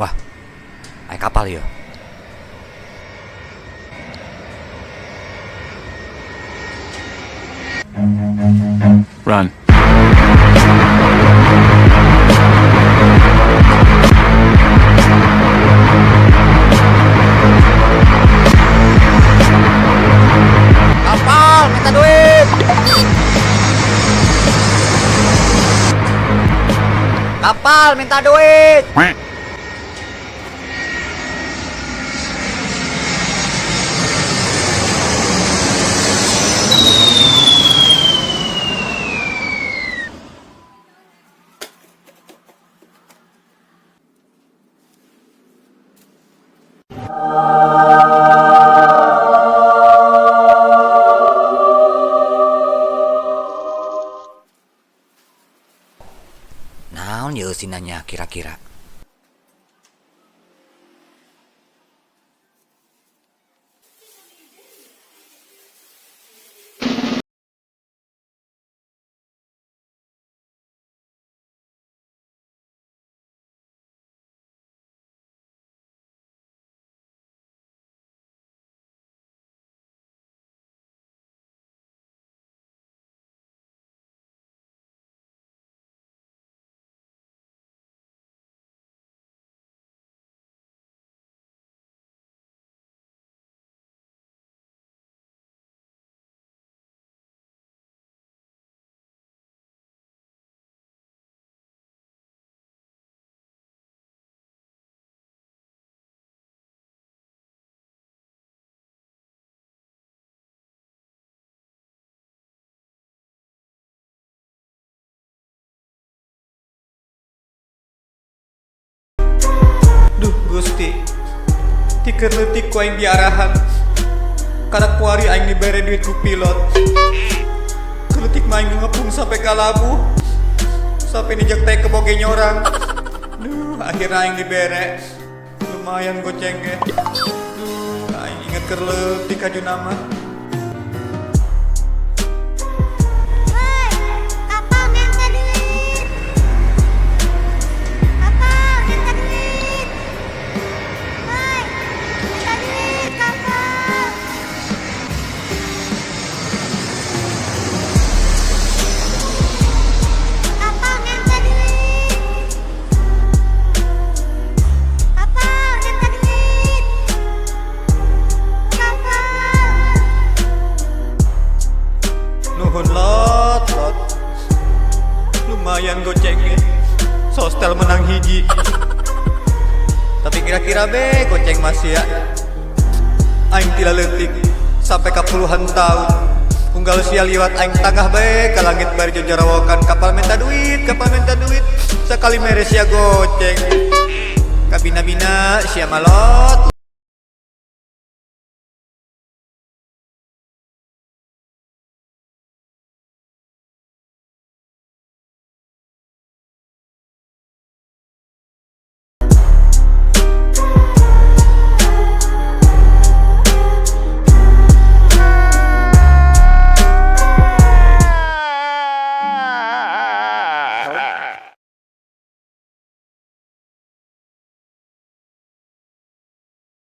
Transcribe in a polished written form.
Wah, aya kapal ieu. Run. Kapal minta duit. Kapal minta duit. Naon ieu eusinanya kira-kira? Duh Gusti, ti keur leutik ku aing diarahan. Karak kuari aing dibere duit ku pilot. Keur leutik mah aing ngepung sampai ka labuh. Sampai nijak teh keboge nyorang. Duh, akhirnya aing dibere. Lumayan goceng ge. Duh, aing inget keur leutik kajuna mah. Woi, kapal minta duit. Kapal minta duit. Woi, minta duit kapal. Kapal minta duit. Kapal minta duit. Kapal. Nuhun lot, lot. Lumayan goceng ge. Sostel menang hiji. Tapi kira-kira be goceng masih ya. Aing tila leutik sampai ka puluhan tahun. Unggal sia liwat aing tangah be ka langit bari jajarawakan kapal minta duit, kapal minta duit. Sekali mere sia goceng. Kabina-bina sia malot.